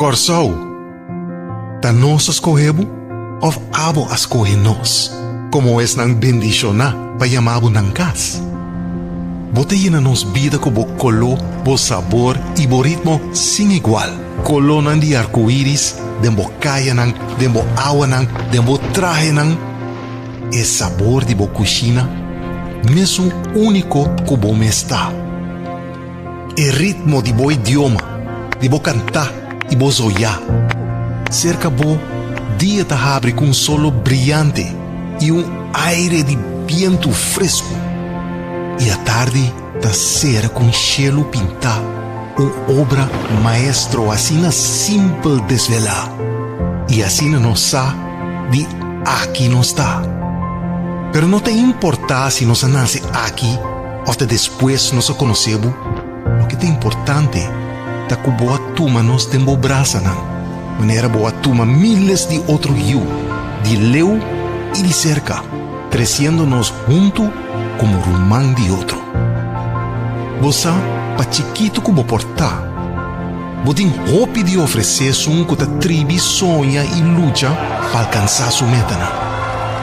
Kòrsou, ta nos a skohe bo òf abo a skohe nos komo esnan bendishoná pa yama bo nan kas? Bo ta yena nos bida ku bo koló, bo sabor i bo ritmo sin igual. Kolónan di arkoiris den bo kayanan, den bo awanan, den bo trahenan. E sabor di bo kushina mesun úniko ku bo mes ta. E ritmo di bo idioma, di bo kantá i bo zoyá. Serka bo, dia ta habri ku un solo briante i un aire di bientu fresku. I atardi ta sera ku un shelu pintá, un obra maestro asina simpel desvelá. I asina nos sa di aki nos ta. Pero no ta importá si nos a nase aki òf ta despues nos a konosé bo, loke ta importante ta ku bo a tuma nos den bo brasanan, manera bo a tuma míles di otro yu, di leu i di serka, tresiendo nos huntu komo ruman di otro. Bo sa, pa chikitu ku bo por ta, bo tin hopi di ofresé esun ku ta tribi soña i lucha pa alkansá su metanan.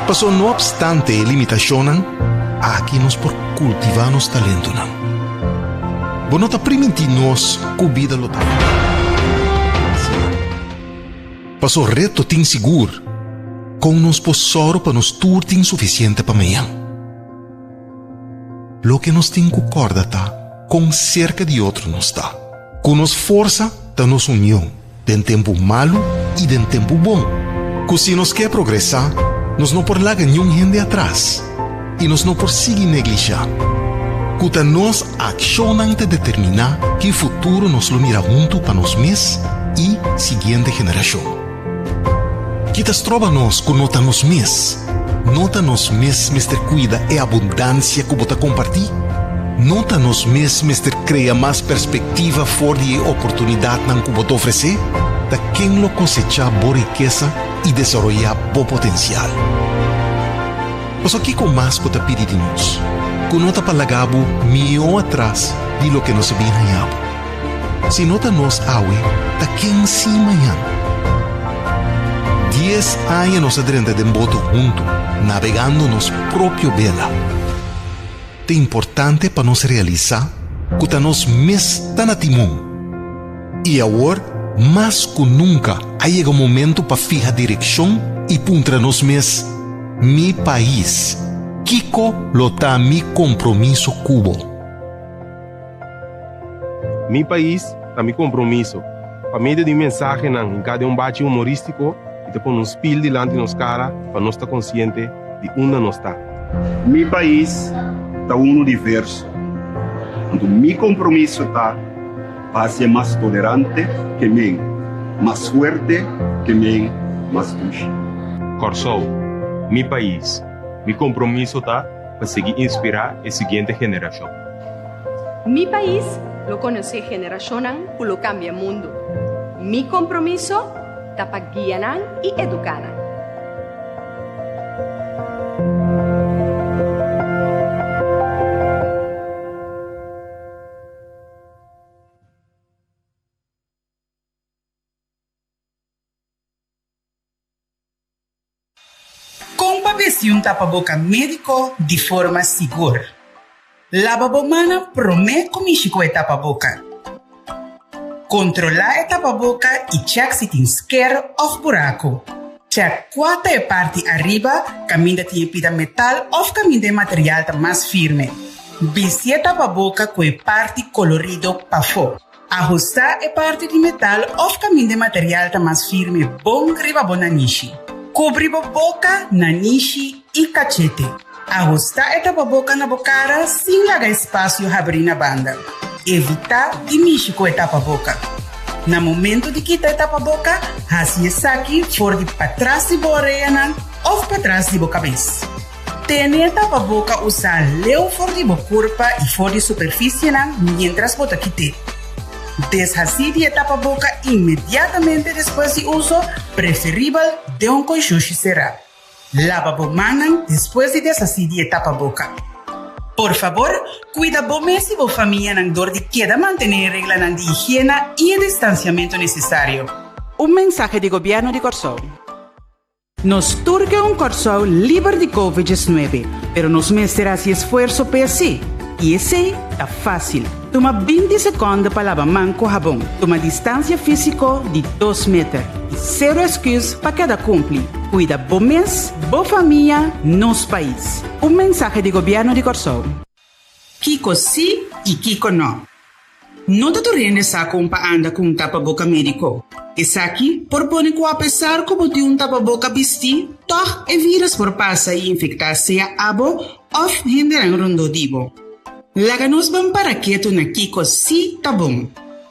Pasobra no opstante e limitashonnan, aki nos por kultivá nos talentonan. Bo no ta primintí nos ku bida lo ta fásil. Pasobra reto tin sigur, kon nos por sòru pa nos tur tin sufisiente pa mañan? Loke nos tin ku kòrda ta kon serka di otro nos ta. Ku nos forsa ta nos union den tempu malu i den tempu bon. Ku si nos ke progresá, nos no por laga niun hende atras i nos no por sigui neglishá. Ku ta nos akshonnan ta determiná ki futuro nos lo mira huntu pa nos mes i siguiente generashon. Ki ta stroba nos ku no ta nos mes? No ta nos mes mester kuida e abundansia ku bo ta kompartí? No ta nos mes mester krea mas perspektiva for di e oportunidatnan ku bo ta ofresé? Ta ken lo kosechá bo rikesa i desaroyá bo potensial? Pasobra kiko mas bo ta pidi di nos ku no ta pa laga bo mihó atras di loke nos a bin haña bo? Si no ta nos awe, ta ken si mañan? Dies aña nos a drenta den boto huntu, nabegando nos propio bela. Ta importante pa nos realisá ku ta nos mes ta na timon. I awor, mas ku nunka, a yega momentu pa fiha direkshon i puntra nos mes, Mi pais, kiko lo ta mi kompromiso ku bo? Mi pais ta mi kompromiso. Pa medio di mensahenan hinká den un bachi humorístiko i ta pone un spil dilanti nos kara pa nos ta konsiente di unda nos ta. Mi pais ta unu diverso, anto mi kompromiso ta pa hasié mas tolerante ke men, mas fuerte ke men, mas dushi. Kòrsou, mi pais, mi kompromiso ta pa sigui inspirá e siguiente generashon. Mi pais lo konosé generashonnan ku lo kambia mundu. Mi kompromiso ta pa guia nan i eduká nan. Kon pa bisti un tapaboka médiko di forma sigur? Laba bo mannan promé ku mishi ku e tapaboka. Kontrolá e tapaboka i chèk si tin sker òf buraku. Chèk kua ta e parti ariba kaminda tin e pida metal òf kaminda e material ta mas firme. Bisti e tapaboka ku e parti kolorido pafó. Ahustá e parti di metal òf kaminda e material ta mas firme bon riba bo nanishi. Kubri bo boka, nanishi i kachete. Ahustá e tapaboka na bo kara sin laga espasio habrí na banda. Evitá di mishi ku e tapaboka. Na momentu di kita e tapaboka, hasi esaki for di patras di bo oreanan òf patras di bo kabes. Tene e tapaboka usá leu for di bo kurpa i for di superfisienan miéntras bo ta kit'é. Deshasí di e tapaboka inmediatamente despues di uso, preferibel den un konshushi será. Laba bo mannan despues di deshasí di e tapaboka. Por fabor, kuida bo mes i bo famianan dor di keda mantené e reglanan di higiena i e distansiamentu nesesario. Un mensahe di Gobièrnu di Kòrsou. Nos tur ke un Kòrsou liber di Covid 19, pero nos mester hasi esfuerso pa esei. I esei ta fásil. Tuma 20 sekònde pa laba man ku habon, tuma distansia físiko di dos meter i sero esküs pa keda kumpli. Kuida bo mes, bo famia, nos pais. Un mensahe di Gobièrnu di Kòrsou. Kiko sí i kiko no? No ta tur hende sa kon pa anda ku un tapaboka médiko. Esaki por pone ku apesar ku bo tin un tapaboka bistí, tòg e vírus por pasa i infektá sea abo òf hendenan rondó di bo. Laga nos ban para ketu na kiko sí ta bon.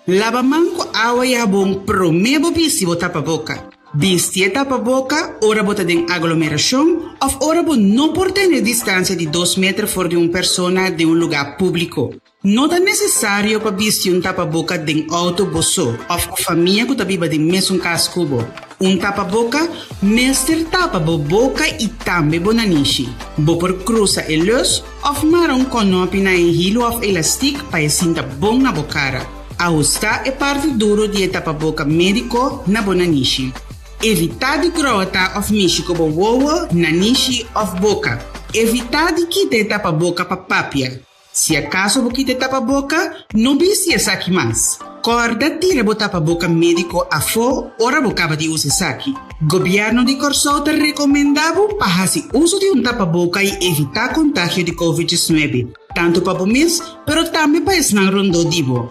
Laba man ku awa i habon promé bo bisti bo tapaboka. Bisti e tapaboka ora bo ta den aglomerashon òf ora bo no por tene distansia di dos meter for di un persona den un lugá públiko. No ta nesesario pa bisti un tapaboka den outo bo so òf ku famia ku ta biba den mesun kas ku bo. Un tapaboka mester tapa bo boka i tambe bo nanishi. Bo por krusa e lus òf mara un kònòpi na e hilu òf elastik pa e sinta bon na bo kara. Ahustá e parti duro di e tapaboka médiko na bo nanishi. Evitá di grota òf mishi ku bo wowo, nanishi òf boka. Evitá di kita e tapaboka pa papia. Si akaso bo kita e tapaboka, no bisti esaki mas. Kòrda tira bo tapaboka médiko afó ora bo kaba di usa esaki. Gobièrnu di Kòrsou ta rekomendá bo pa hasi uso di un tapaboka i evitá kontagio di Covid 19. Tantu pa bo mes, pero tambe pa esnan rondó di bo.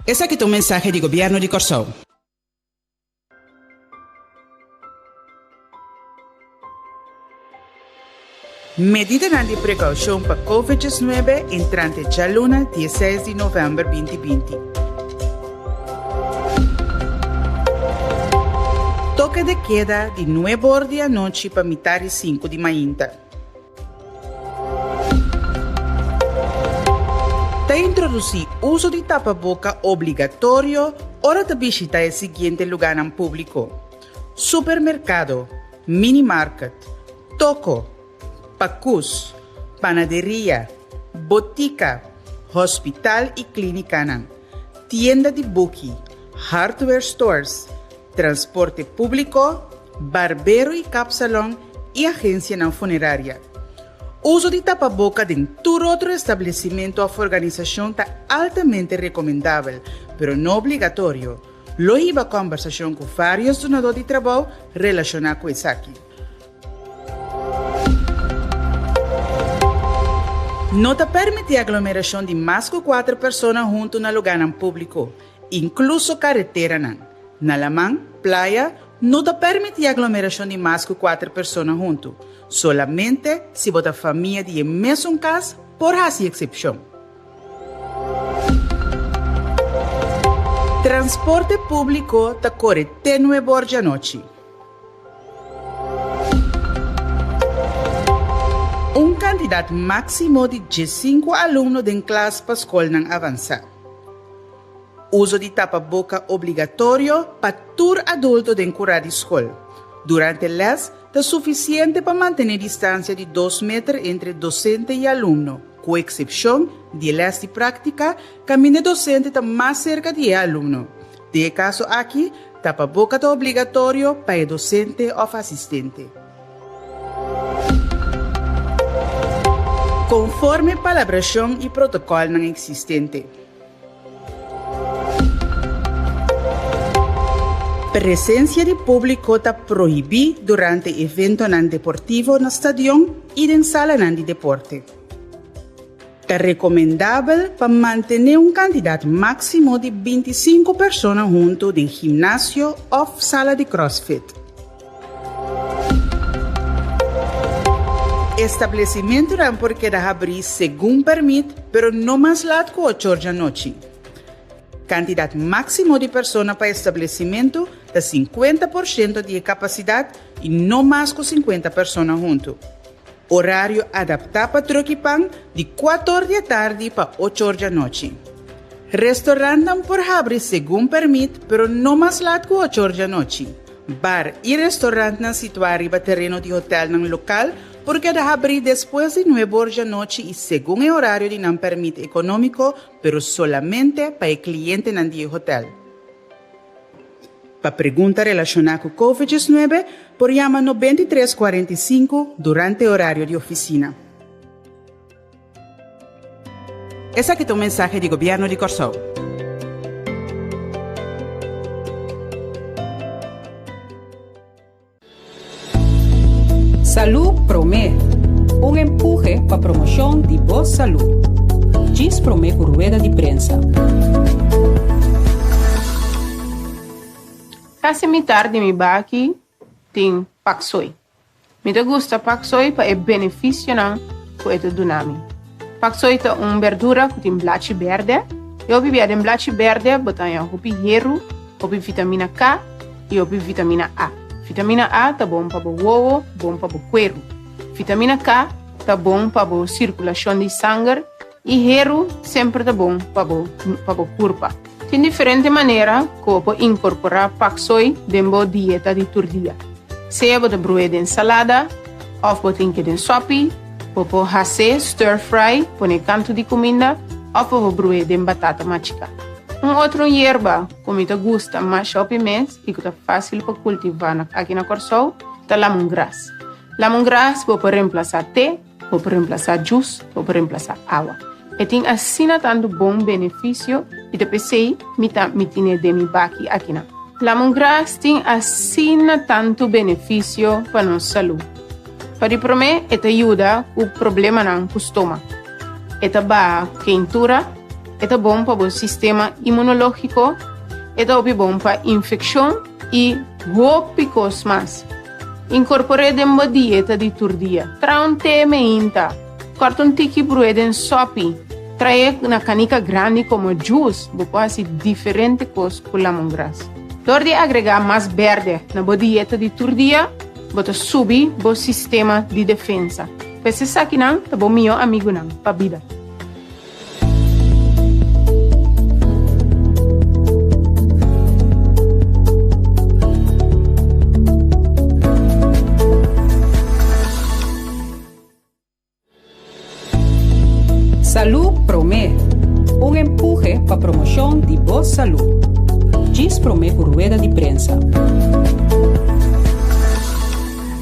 Esaki ta un mensahe di Gobièrnu di Kòrsou. Medidanan di prekoushon pa Covid 19 entrante djaluna 16 di novèmber 2020. Toke de keda di nuebe or di anochi pa mitar di sinku di mainta. Ta introdusí uso di tapaboka obligatorio ora ta bishitá e siguiente lugánan públiko, supermerkado, minimarket, toko, pakus, panaderia, botika, hospital i klínikanan, tienda di buki, hardware stores, transporte públiko, barbero i kapsalon i agensianan funeraria. Uso di tapaboka den tur otro establesimentu òf organisashon ta altamente rekomendabel, pero no obligatorio. Lo hiba kòmbersashon ku vários dunadó di trabou relashoná ku esaki. No ta permití aglomerashon di mas ku kuater persona huntu na lugánan públiko, inkluso kareteranan. Na laman, playa, no ta permití aglomerashon di mas ku kuater persona huntu. Solamente si bo ta famia di e mesun kas por hasi eksepshon. Transporte públiko ta kore te nuebe or djanochi. Un kantidat máksimo di diesinku alumno den klas pa skolnan avansá. Uso di tapaboka obligatorio pa tur adulto den kurá di skol. Durante lès ta sufisiente pa mantené distansia di dos meter entre dosente i alumno, ku eksepshon di e lès di práktika kaminda e dosente ta mas serka di e alumno. Den e kaso aki, tapaboka ta obligatorio pa e dosente òf asistente. Konforme palabrashon i protokòlnan eksistente. Presensia di públiko ta prohibí durante eventonan deportivo na stadion i den salanan di deporte. Ta rekomendabel pa mantené un kantidat máksimo di 25 persona huntu den gimnasio òf sala di crossfit. Establesimentunan por keda habrí segun pèrmit, pero no mas lat ku ocho or djanochi. Kantidat máksimo di persona pa establesimentu ta 50% di e kapasidat i no mas ku 50 persona huntu. Orario adaptá pa trùk i pan di kuater or di atardi pa ocho or djanochi. Restorantnan por habri segun pèrmit, pero no mas lat ku ocho or djanochi. Bar i restorantnan situá riba tereno di hotelnan lokal por keda habrí despues di nuebe or djanochi i segun e orario di nan pèrmit ekonómiko, pero solamente pa e klientenan di e hotel. Pa pregunta relashoná ku Covid 19 por yama 93 45 durante orario di ofisina. Esaki ta un mensahe di Gobièrnu di Kòrsou. Salú Promé, un empuhe pa promoshon di bo salú. Djis promé ku rueda di prensa. Kasi mitar di mi baki tin paksoi. Mi ta gusta paksoi pa e benefisionan ku e ta duna mi. Paksoi ta un berdura ku tin blachi bèrdè. I hopi bia den blachi bèrdè bo ta haña hopi heru, hopi vitamina K i hopi vitamina A. Vitamina A ta bon pa bo wowo, bon pa bo kueru. Vitamina K ta bon pa bo sirkulashon di sanger i heru semper ta bon pa bo pa bo kurpa. Tin diferente manera ku bo por inkorporá paksoi den bo dieta di tur dia. Sea bo ta bru'é den salada òf bo tin ke den sòpi, bo por has'é stir fry, pone kantu di kuminda, òf bo por bru'é den batata machiká. Un otro yerba ku mi ta gusta masha hopi mes i ku ta fásil pa kultivá na aki na Kòrsou ta lamungras. Lamungras bo por remplasá te, bo por remplasá djus, bo por remplasá awa. E tin asina tantu bon benefisio i ta p'esei mi ta mi tine den mi baki akinan. Lamungras tin asina tantu benefisio pa nos salú. Pa di promé e ta yuda ku problemanan ku stoma. E ta baha keintura. E ta bon pa bo sistema imunológiko, e ta hopi bon pa infekshon i hopi kos mas. Inkorpor'é den bo dieta di tur dia. Traha un te meinta, kòrta un tiki bru'é den sòpi, tra'é na kanika grandi komo djus, bo por hasi diferente kos ku lamongras. Dor di agregá mas bèrdè na bo dieta di tur dia, bo ta subi bo sistema di defensa. Pues esakinan ta bo mihó amigunan pa bida. Salú Promé, un empuhe pa promoshon di bo salú. Djis promé ku rueda di prensa.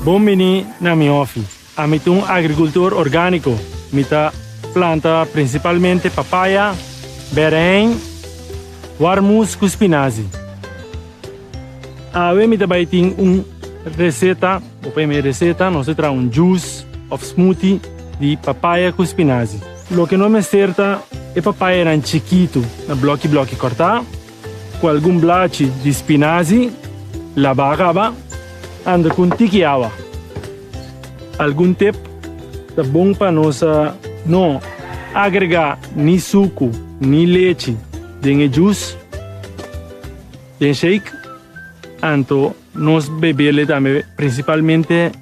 Bon bini na mi hòfi. Ami ta un agrikultor orgániko. Mi ta planta prinsipalmente papaya, bèrèin, warmus ku spinazi. Awe mi ta bai tin un reseta, bo por yama e reseta, nos ta traha un juice òf smoothie di papaya ku spinazi. Loke nos mester ta e papayanan chikitu na blòki blòki kòrtá, ku algun blachi di spinazi labá kaba, anda ku un tiki awa. Algun tip ta bon pa nos no agregá ni suku ni lechi den e jus, den shake, anto nos bebele tambe prinsipalmente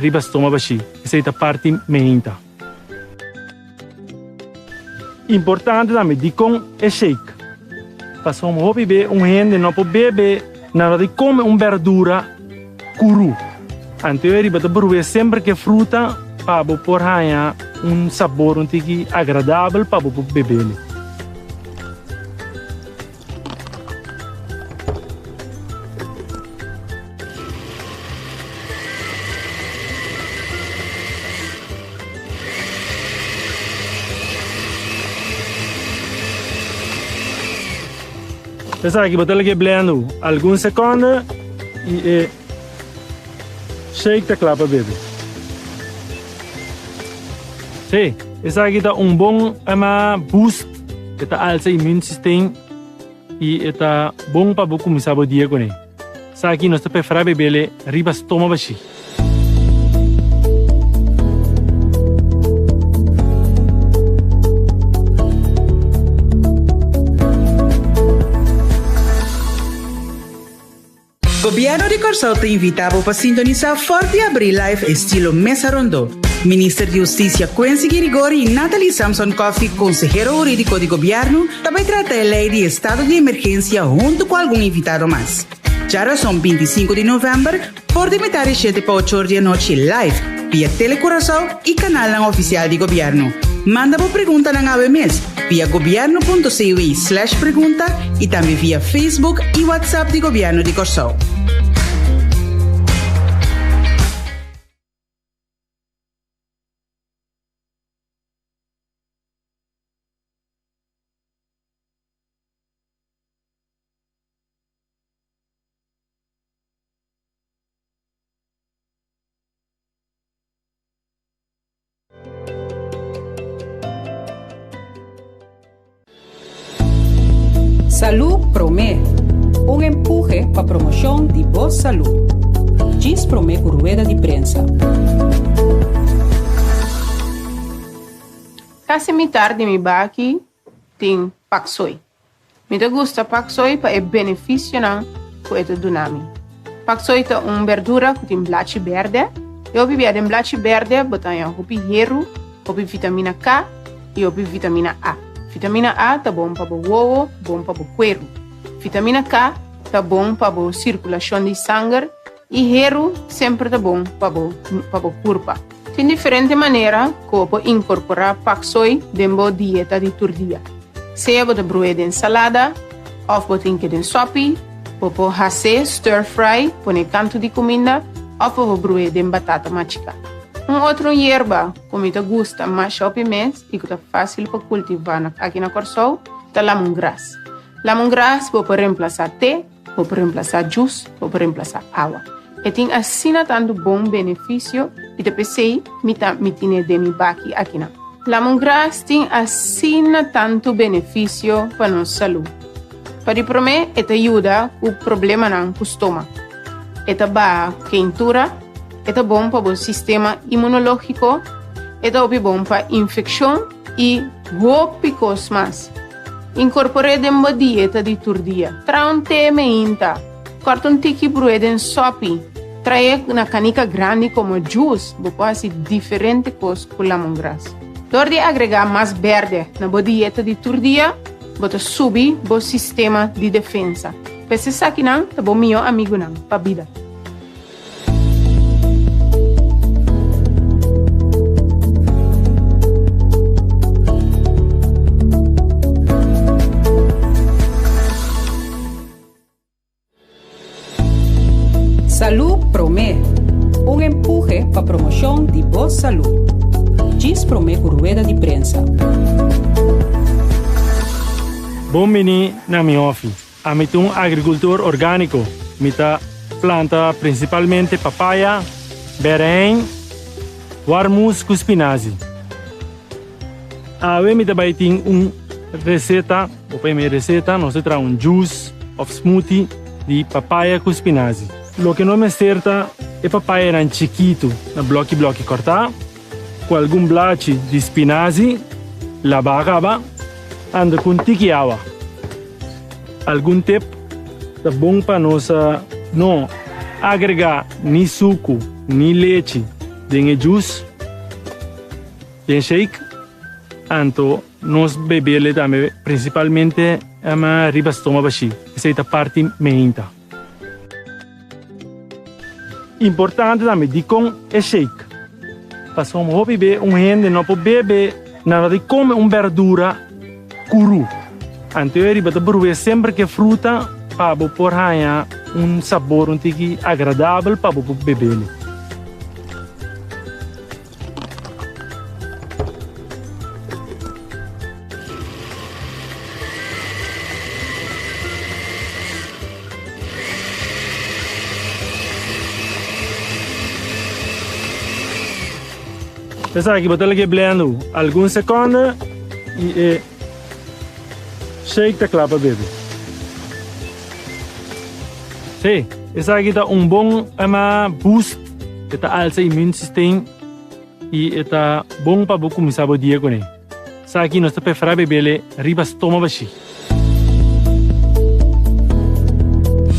riba stoma bashí. Esei ta parti meinta. Importante tambe dikon e shake. Pasobra hopi be un hende no por bebe nada di kome un berdura kuru. Anto e riba ta bru'é semper ku e fruta pa bo por haña un sabor un tiki agradabel pa bo por bebele. Esaki bo ta lege blendo algun seconde y e shake ta kla pa bebe. Sí, esaki ta un bon boost, e ta alsa immune system y e ta bon pa bo cuminsa bo dia cune. Esaki nos ta prefera bebele riba stoma bashi. Gobièrnu di Kòrsou ta invitá bo pa sintonisá Fòrti Abrí Live estilo Mesa Rondó. Minister di Hustisia Quincy Girigorie i Nathalie Samson-Coffie, konsehero hurídiko di gobièrnu, ta bai trata e lei di estado di emergensia huntu ku algun invitado mas. Djarason 25 di novèmber, for di mitar di shete pa ocho or di anochi live via Telecuraçao i kanalnan ofisial di gobièrnu. Manda bo preguntanan awe mes. via gobierno.cw slash pregunta i tambe via Facebook i WhatsApp di Gobièrnu di Kòrsou. Salú Promé, un empuhe pa promoshon di bo salú. Djis promé ku rueda di prensa. Kasi mitar di mi baki tin paksoi. Mi ta gusta paksoi pa e benefisionan ku e ta duna mi. Paksoi ta un berdura ku tin blachi bèrdè. E hopi bia den blachi bèrdè bo ta haña hopi heru, hopi vitamina K i hopi vitamina A. Vitamina A ta bon pa bo wowo, bon pa bo kueru. Vitamina K ta bon pa bo sirkulashon di sanger i heru semper ta bon pa bo pa bo kurpa. Tin diferente manera ku bo por inkorporá paksoi den bo dieta di tur dia. Sea bo ta bru'é den salada òf bo tin ke den sòpi, bo por has'é stir fry, pone kantu di kuminda, òf bo por bru'é den batata machiká. Un otro yerba ku mi ta gusta masha hopi mes i ku ta fásil pa kultivá aki na Kòrsou ta lamungras. Lamungras bo por remplasá te. Bo por remplasá djus, bo por remplasá awa. E tin asina tantu bon benefisio i ta p'esei mi ta mi tine den mi baki akinan. Lamongras tin asina tantu benefisio pa nos salú. Pa di promé e ta yuda ku problemanan ku stoma. E ta baha keintura, e ta bon pa bo sistema imunológiko, e ta hopi bon pa infekshon i hopi kos mas. Inkorpor'é den bo dieta di tur dia. Traha un te meinta. Kòrta un tiki bru'é den sòpi. Tra'é na kanika grandi komo djus. Bo por hasi diferente kos ku lamongras. Dor di agregá mas bèrdè na bo dieta di tur dia, bo ta subi bo sistema di defensa. P'es esakinan ta bo mihó amigunan pa bida. Salú Promé, un empuhe pa promoshon di bo salú. Djis promé ku rueda di prensa. Bon bini na mi hòfi. Ami ta un agrikultor orgániko. Mi ta planta prinsipalmente papaya, bèrèin, warmus ku spinazi. Awe mi ta bai tin un reseta, bo por yama e reseta, nos ta traha un juice òf smoothie di papaya ku spinazi. Loke nos mester ta e papayanan chikitu na blòki blòki kòrtá, ku algun blachi di spinazi labá kaba, anda ku un tiki awa. Algun tip ta bon pa nos no agregá ni suku ni lechi den e jus, den shake, anto nos bebele tambe prinsipalmente riba stoma bashí, esei ta parti meinta. Importante tambe dikon e shake, pasobra hopi be un hende no por bebe nada di kome un berdura kuru. Anto e riba ta bru'é semper ku e fruta pa bo por haña un sabor un tiki agradabel pa bo por bebele. Esaki bo ta lag'é blendo algun sekonde i e shake ta kla pa bebe. Sí, esaki ta un bon boost, e ta alsa immune system i e ta bon pa bo kuminsá bo dia kuné. Esaki nos ta preferá bebele riba stoma bashí.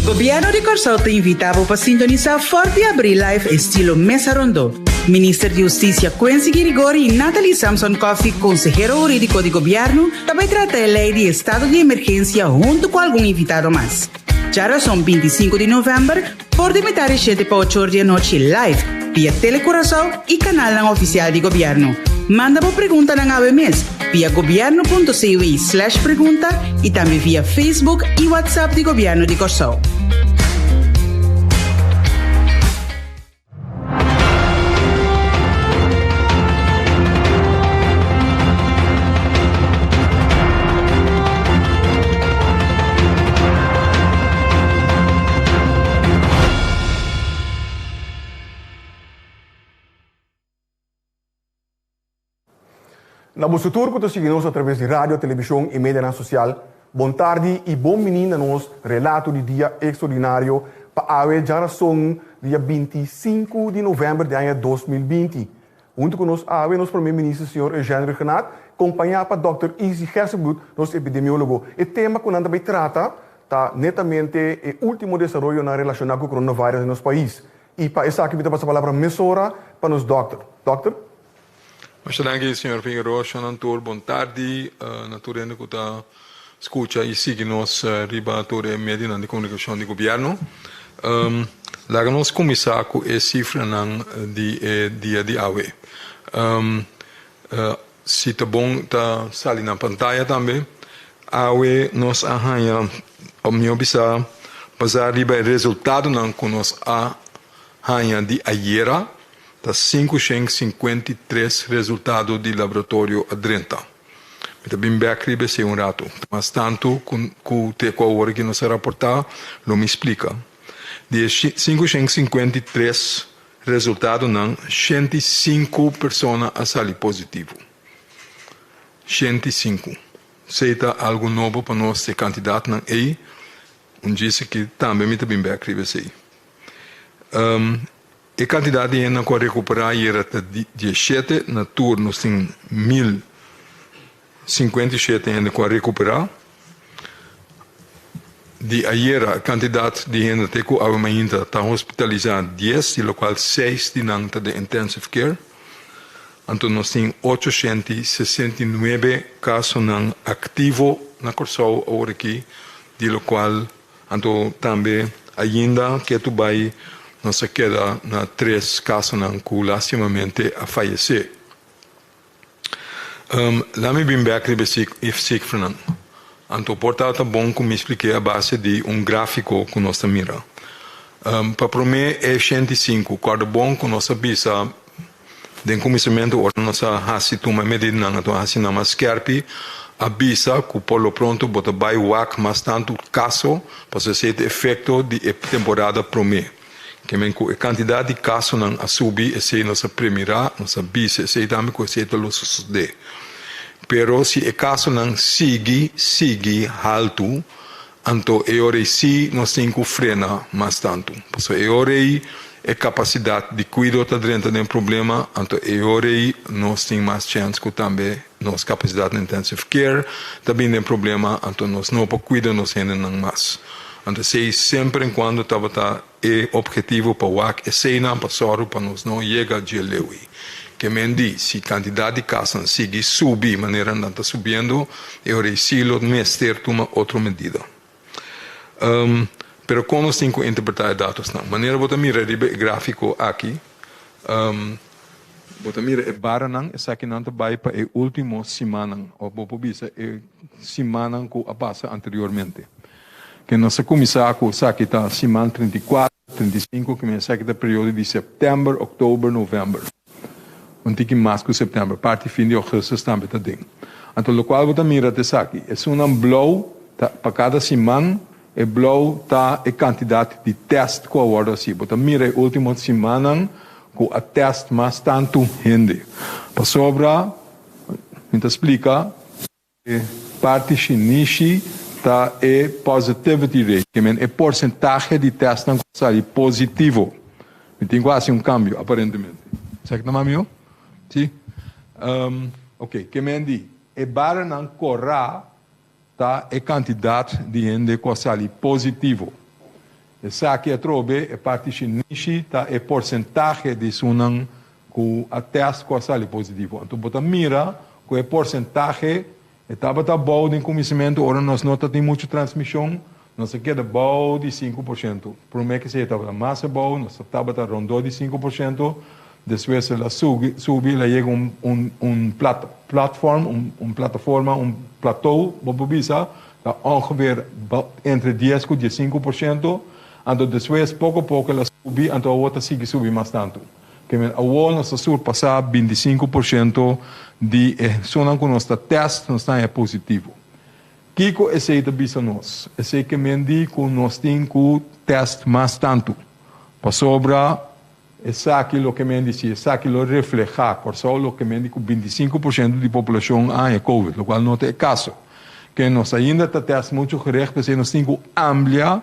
Gobièrnu di Kòrsou ta invitá bo pa sintonisá Fòrt di Abril Live estilo Mesa Rondó. Minister di Hustisia Quincy Girigorie i Nathalie Samson-Coffie, konsehero hurídiko di gobièrnu, ta bai trata e lei di estado di emergensia huntu ku algun invitado mas. Djarason 25 di novèmber, for di mitar di shete pa ocho or di anochi live via Tele Curaçao i kanalnan ofisial di gobièrnu. Manda bo preguntanan awe mes via gobierno.cw slash pregunta i tambe via Facebook i WhatsApp di Gobièrnu di Kòrsou. Na boso tur ku ta sigui nos atraves di radio, televishon i medianan sosial, bon tardi i bon bini na nos relato di dia ekstraordinario pa awe djarason dia 25 di novèmber di aña 2020. Huntu ku nos awe nos Prome Minister señor Eugène Rhuggenaath, kompañá pa dòkter Izzy Gerstenbluth, nos epidemiólogo. E tema ku nan ta bai trata ta netamente e último desaroyonan relashoná ku coronavirus den nos pais. I pa esaki mi ta pasa palabra mesora pa nos dòkter. Dòkter? Masha danki señor Figueroa, shon tur bon tardi na tur hende ku ta skucha i sigui nos riba tur e medionan di komunikashon di gobièrnu. Laga nos kuminsá ku e sifranan di e dia di awe. Si ta bon ta sali na pantaya tambe. Awe nos a haña, òf mihó bisa, basá riba e resultadonan ku nos a haña di ayera, ta 553 resultado di laboratorio a drenta. Mi ta bin bèk riba esei un ratu. Mas tantu ku te ku awor aki nos a raportá, lo mi splika. Di e 553 Resultadonan, 105 persona a sali positivo. 105. Esei ta algu nobo pa nos, e kantidatnan ei. Un djis aki tambe mi ta bin bèk riba esei. E kantidat di hendenan ku a rekuperá ayera ta 17, na tur nos tin 1057 hende ku a rekuperá. Di ayera e kantidat di hende te ku awe mainta ta hospitalisá 10, di lokual 6 di nan ta den intensive care. Anto nos tin 869 kasonan aktivo na Kòrsou awor aki, di lokual anto tambe ainda ketu bai nos a keda na 3 kasonan ku lastimamente a fayesé. Laat mi bin bek riba e sifranan. Anto por ta ta bon ku mi splik'é a base di un gráfiko ku nos ta mira. Pa promé e 105, kòrda bon ku nos a bisa den kuminsamentu ora nos a hasi tuma e medidanan, anto a hasi nan mas skèrpi, a bisa ku por lo pronto bo ta bai wak mas tantu kaso pasobra esei ta efekto di e temporada promé. Ke men ku e kantidat di kasonan a subi, esei nos a premirá, nos a bisa esei tambe ku esei ta lo sosodé. Pero si e kasonan sigui sigui haltu, anto e ora ei sí nos tin ku frena mas tantu. Pasobra e ora ei e kapasidat di kuido ta drenta den problema, anto e ora ei nos tin mas chèns ku tambe nos kapasidat na intensive care ta bin den problema, anto nos no por kuida nos hendenan mas. Anto esei semper en cuando tabata e obhetivo pa wak eseinan pa sòru pa nos no yega dje leu ei. Ke men di, si kantidat di kasnan sigui subi manera nan ta subiendo, e ora ei sí lo mester tuma otro medida. Pero kon nos tin ku interpretá e datosnan? Manera bo ta mira riba e gráfiko aki, bo ta mira e baranan, esakinan ta bai pa e último simannan, òf bo por bisa e simannan ku a pasa anteriormente. Ke nos a kuminsá ku esaki ta siman 34, 35, ke men esaki ta periodo di sèptèmber, òktober, novèmber. Un tiki mas ku sèptèmber, parti fin di ògùstùs tambe ta den. Anto lokual bo ta mira ta esaki, esunnan blou ta pa kada siman, e blou ta e kantidat di tèst ku a wòrdu hasí. Bo ta mira e último simannan ku a tèst mas tantu hende. Pasobra, mi ta splika. E parti shinishi ta e positivity rate, ke men e porsentahe di tèstnan ku a sali positivo. Mi tin ku hasi un kambio aparentemente. Esaki ta mas mihó? Si? Oke, ke men di e baranan korá ta e kantidat di hende ku a sali positivo. Esaki atrobe e parti shinishi ta e porsentahe di esunnan ku a tèst ku a sali positivo. Anto bo ta mira ku e porsentahe e tabata abou den kuminsamentu ora nos no ta tin muchu transmishon, nos a keda bou di 5%. Promé ke esei e tabata mas abou, nos tabata rondó di 5%. Despues el a subi, subi, el a yega un, un, un plat, platform, un, un plataforma, un plateau, bo por bisa, ta ongeveer entre dies ku diesinku por shento. Anto despues poko poko el a subi, anto awor ta sigui subi mas tantu. Ke men awor nos ta surpasá 25% di e personanan ku nos ta tèst, nos ta haña positivo. Kiko esei ta bisa nos? Esei ke men di ku nos tin ku tèst mas tantu. Pasobra Esaki loke men di si esaki lo reflehá Kòrsou loke men di ku 25% di populashon a haña covid, lokual no ta e kaso. Ke nos ainda ta tèst muchu gericht p'esei nos tin ku amplia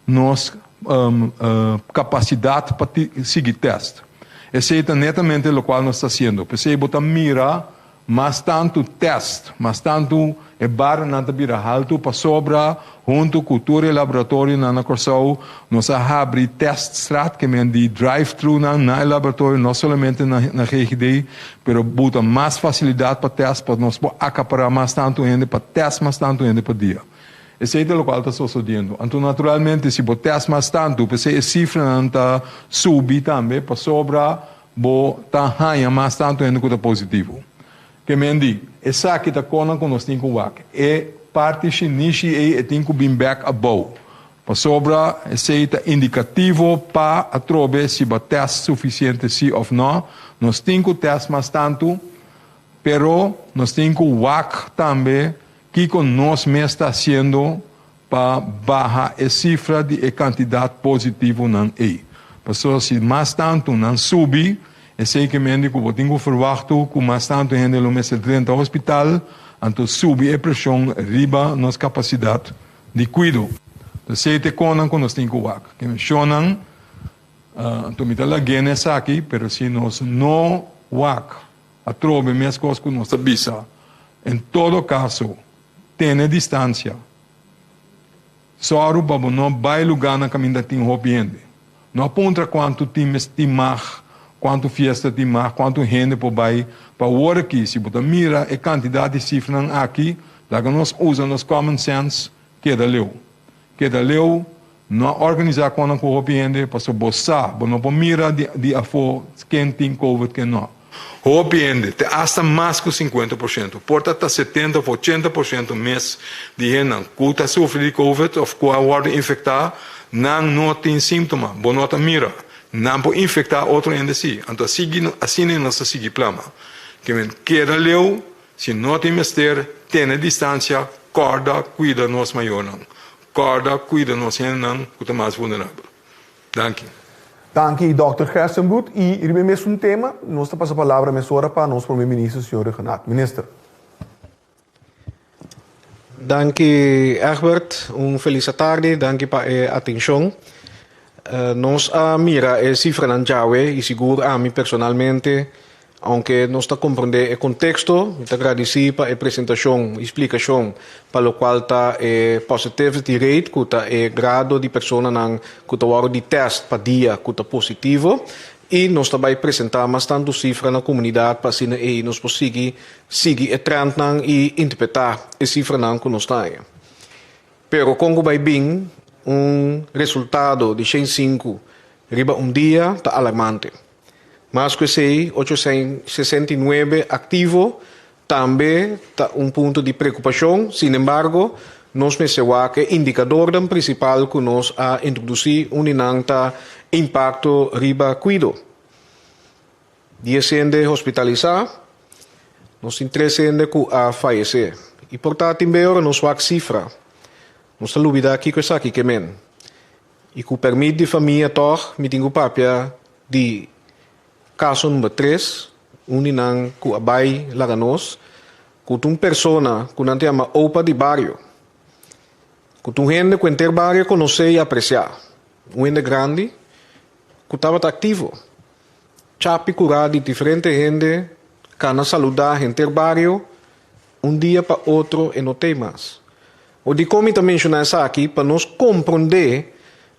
nos kapasidat pa sigui tèst. Esei ta netamente lokual nos ta hasiendo. P'esei bo ta mira Mas tantu tèst, mas tantu e barranan ta bira haltu pasobra huntu ku tur e laboratorionan na Kòrsou nos a habri tèststraat, ke men di drive-thru-nan na e laboratorio, no solamente na na GGD, pero buta mas fasilidat pa tèst pa nos por akapará mas tantu hende pa tèst mas tantu hende pa dia. Esei ta lokual ta sosodiendo. Anto naturalmente si bo tèst mas tantu, p'esei e sifranan ta subi tambe pasobra Bo ta haña mas tantu hende ku ta positivo. Ke men di, esaki ta konan ku nos tin ku wak. E parti shinishi ei e tin ku bin bèk abou. Pasobra esei ta indikativo pa atrobe si bo a tèst sufisiente si òf nò. Nos tin ku tèst mas tantu, pero nos tin ku wak tambe kiko nos mes ta hasiendo pa baha e sifra di e kantidat positivonan ei. Pasobra si mas tantu nan subi, esei ke mende ku bo tin ku ferwachtu ku mas tantu hende lo mester drenta hospital, anto subi e preshon riba nos kapasidat di kuido. Esei ta e konan ku nos tin ku wak. Ke menshonnan, anto mi ta lag'é na esaki, pero si nos no wak atrobe meskos ku nos ta bisa, en todo kaso tene distansia. Sòru pa bo no bai lugánan kaminda tin hopi hende. No a puntra kuantu tin mes tin mag, kuantu fiesta tin mag, kuantu hende por bai. Pa awor aki, si bo ta mira e kantidat di sifranan aki, laga nos usa nos common sense, keda leu. Keda leu, no a organisá konan ku hopi hende, pasobra bo sa, bo no por mira di di afó ken tin covid, ken no. Hopi hende, te asta mas ku 50%, por ta ta 70 òf 80% mes di hendenan ku ta sufri di covid òf ku a wòrdu infektá, nan no tin síntoma, bo no ta mira. Nan por infektá otro hende sí. Anto asina nos ta sigui plama. Ke men keda leu, si no tin mester, tene distansia, kòrda kuida nos mayornan, kòrda kuida nos hendenan ku ta mas vulnerabel. Danki. Danki Dòkter Gerstenbluth y riba e mesun tema nos ta pasa palabra mesora pa nos Prome Minister señor Rhuggenaath. Minister. Danki Egbert, un felis atardi, danki pa e atencion. Nos a mira e cifranan djawe y sigur ami personalmente Aunke nos ta komprondé e konteksto, mi ta gradisí pa e presentashon i splikashon pa lokual ta e positivity rate, ku ta e grado di personanan ku ta wòrdu di tèst pa dia ku ta positivo, i nos ta bai presentá mas tantu sifra na komunidat pa asina ei nos por sigui sigui e trendnan i interpretá e sifranan ku nos ta haña. Pero kon ku bai bin un resultado di 105 riba un dia ta alarmante. Mas ku esei, 869 aktivo tambe ta un punto di preokupashon. Sinembargo, nos mester wak e indikadornan prinsipal ku nos a introdusí, un di nan ta impakto riba kuido. Dies hende hospitalisá, nos tin tres hende ku a fayesé. I por ta tin be ora nos wak sifra, nos ta lubidá kiko esaki ke men. I ku pèrmit di famia tòg mi tin ku papia di kaso number tres, un di nan ku a bai laga nos, ku ta un persona ku nan ta yama opa di bario, ku ta un hende ku henter bario konosé i apresiá, un hende grandi ku tabata aktivo, chapi kurá di diferente hende, kana saludá henter bario, un dia pa otro e no t'ei mas. O dikon mi ta menshoná esaki? Pa nos komprondé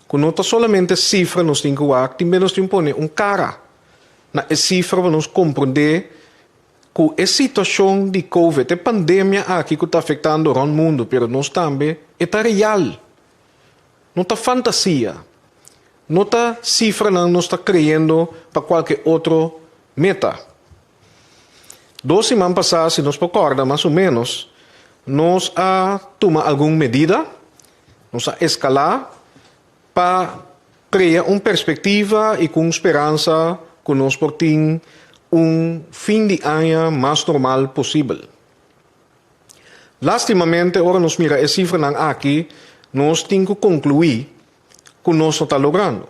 ku no ta solamente sifra nos tin ku wak, tin bes nos tin pone un kara na e sifra pa nos komprondé ku e situashon di covid, e pandemia aki ku ta afektando rònt mundu, pero nos tambe, e ta real. No ta fantasia. No ta sifranan nos ta kreyendo pa kualke otro meta. Dos siman pasá, si nos por kòrda mas o ménos, nos a tuma algun medida, nos a eskalá pa krea un perspektiva i ku un speransa ku nos por tin un fin di aña mas normal posibel. Lástimamente, ora nos mira e sifranan aki, nos tin ku konkluí ku nos no ta logrando.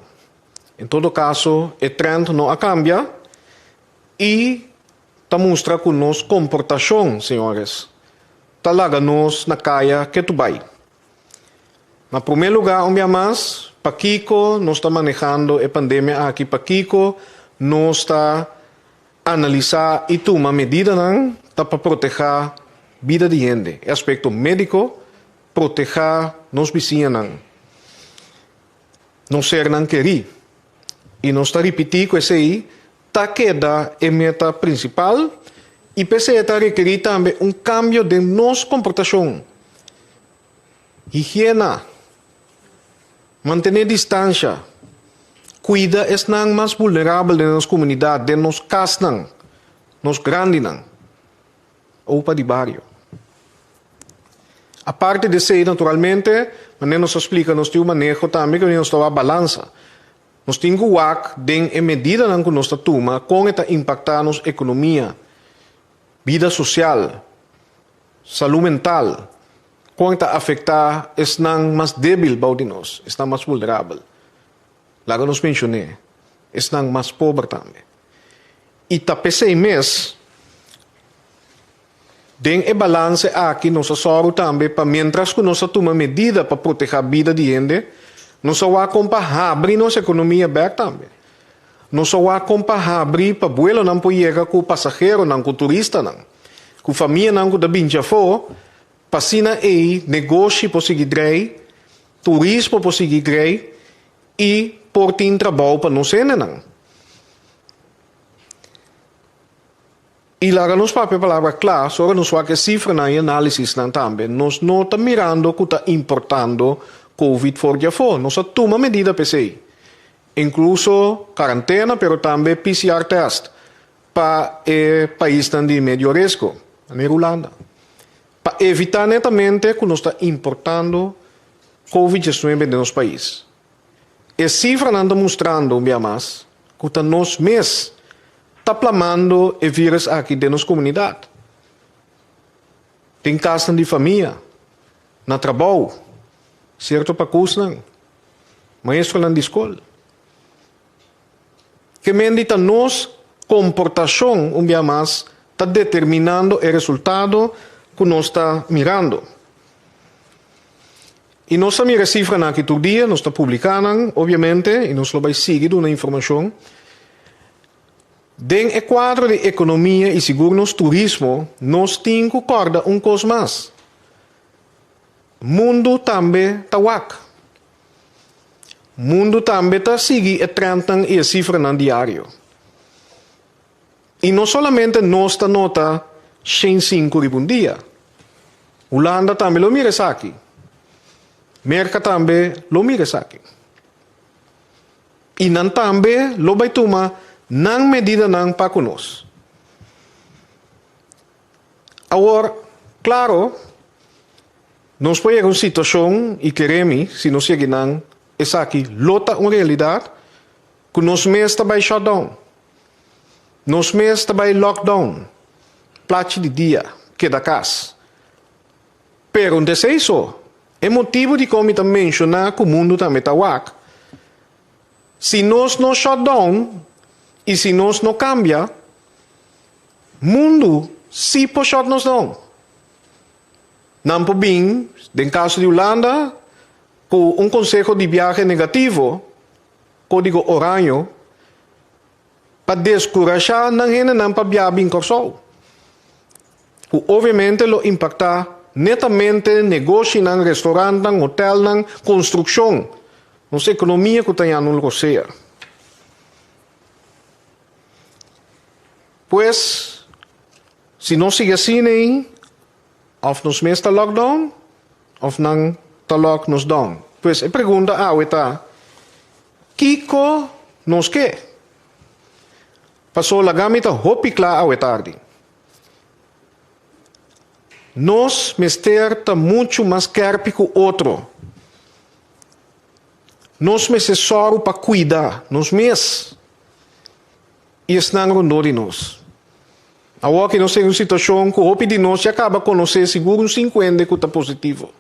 En todo kaso, e trend no a kambia i ta mustra ku nos komportashon, señores, ta laga nos na kaya ketu bai. Na promé lugá, un bia mas, pakiko nos ta manehando e pandemia aki, pakiko nos ta analisá i tuma medidanan ta pa protehá bida di hende, e aspekto médiko, protehá nos bisiñanan, nos sernan kerí. I nos ta ripití ku esei ta keda e meta prinsipal i p'esei e ta rekerí tambe un kambio den nos komportashon, higiena, mantené distansha, kuida esnan mas vulnerabel den nos komunidat, den nos kasnan, nos grandinan. Opa di bario. Aparte di esei, naturalmente, manera nos a splika, nos tin un maneho tambe ku nos ta wak balansa. Nos tin ku wak den e medidanan ku nos ta tuma kon e ta impaktá nos ekonomia, bida sosial, salú mental, kon e ta afektá esnan mas débil bou di nos, esnan mas vulnerabel. Laga nos menshon'é, esnan mas pober tambe. I ta p'esei mes, den e balanse aki nos a sòru tambe pa miéntras ku nos a tuma medida pa protehá bida di hende, nos a wak kon pa habri nos ekonomia bèk tambe. Nos a wak kon pa habri pa buelonan por yega ku pasaheronan, ku turistanan, ku famianan ku ta binti afó, pa asina ei negoshi por sigui drei, turismo por sigui drei i por tin trabou pa nos hendenan. I laga nos papia palabra kla, so ora nos wak e sifranan i análisisnan tambe, nos no ta mirando ku ta importando Covid for di afó. Nos a tuma medida p'esei, inkluso karantena pero tambe PCR tèst pa e paisnan di medio riesgo, manera Hulanda, pa evitá netamente ku nos ta importando Covid diesnuebe den nos pais. E sifranan ta mustrando un bia mas ku ta nos mes ta plamando e virus aki den nos komunidat. Den kasnan di famia, na trabou, sierto pakusnan, maestronan di skol. Ke men di ta nos komportashon un bia mas ta determinando e resultado ku nos ta mirando. I nos ta mira e sifranan aki tur dia, nos ta publiká nan, obviamente, i nos lo bai sigui duna informashon. Den e kuadro di ekonomia i sigur nos turismo, nos tin ku kòrda un kos mas, Mundu tambe ta wak. Mundu tambe ta sigui e trendnan i e sifranan diario. I no solamente nos ta nota 105 riba un dia. Hulanda tambe lo mira esaki. Merka tambe lo mira esaki. I nan tambe lo bai tuma nan medidanan pa ku nos. Awor, klaro, nos por yega un situashon, i kere mi, si nos yega nan, esaki lo ta un realidat, ku nos mes ta bai shutdown. Nos mes ta bai lockdown, plachi di dia, keda kas. Pero un t'esei so, e motibu dikon mi ta menshoná ku mundu tambe ta wak, si nos no shutdown i si nos no kambia, mundu sí por shut nos down. Nan por bin, den kaso di Hulanda, ku un konseho di biahe negativo, kódigo oraño, pa deskurashá nan hendenan pa biaha bin Kòrsou, ku obviamente lo impaktá netamente negoshinan, restorantnan, hotèlnan, konstrukshon, nos ekonomia ku ta yanda un rosea. Pues, si nos sigui asina ei, òf nos mes ta lockdown òf nan ta lock nos down. Pues e pregunta awe ta. Kiko nos ke? Paso laga mi ta hopi kla awe tardi. Nos mester ta muchu mas skerpi ku otro. Nos mester sòru pa kuida nos mes i esnan rondó di nos. Awor nos tin un situashon ku hopi di nos ya kaba konosé sigur un sinkuende ku ta positivo.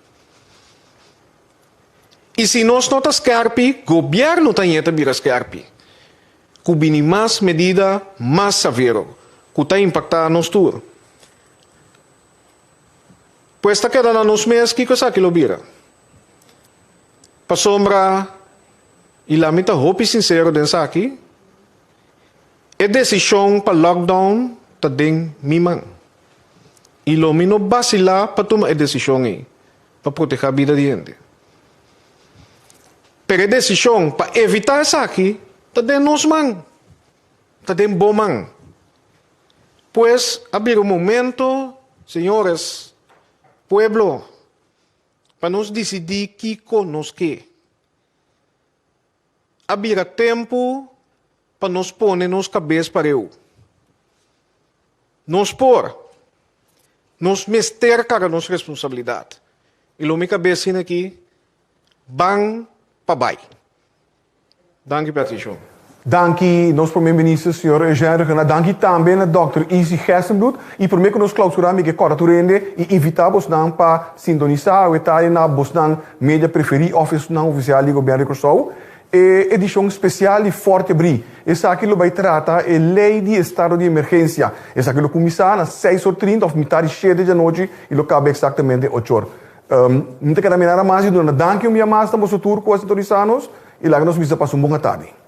I si nos no ta skerpi, gobièrnu ta ñe ta bira skerpi, ku bini mas medida mas severo ku ta impaktá nos tur. Pues ta keda na nos mes kiko esaki lo bira. Pasobra, i la mi ta hopi sinsero den esaki, e desishon pa lockdown ta den mi man. I lo mi no basilá pa tuma e desishon ei pa protehá bida di hende. Pero e desishon pa evitá esaki ta den nos man, ta den bo man. Pues a bira un momento, señores, pueblo, pa nos disidí kiko nos ke. A bira tempu pa nos pone nos kabes pareu. Nos por. Nos mester karga nos responsabilidat. I lo mi kabes asina aki, ban pa bai. Danki pa e atenshon. Danki nos Prome Minister señor Eugène Rhuggenaath. Danki tambe na Dòkter Izzy Gerstenbluth. I prome ku nos klausurá mi ke kòrda tur hende i invitá bosnan pa sintonisá awe tardi na bosnan media preferí òf esnan ofisial di Gobièrnu di Kòrsou. E edishon spesial di Forte Brí. Esaki lo bai trata e lei di estado di emergensia. Esaki lo kuminsá na seis or trinta òf mitar di shete djanochi i lo kaba eksaktamente ocho or. Mi ta keda mirar mas i duna danki un bia mas na boso tur ku a sintonisá nos i laga nos bisa pasa un bon atardi.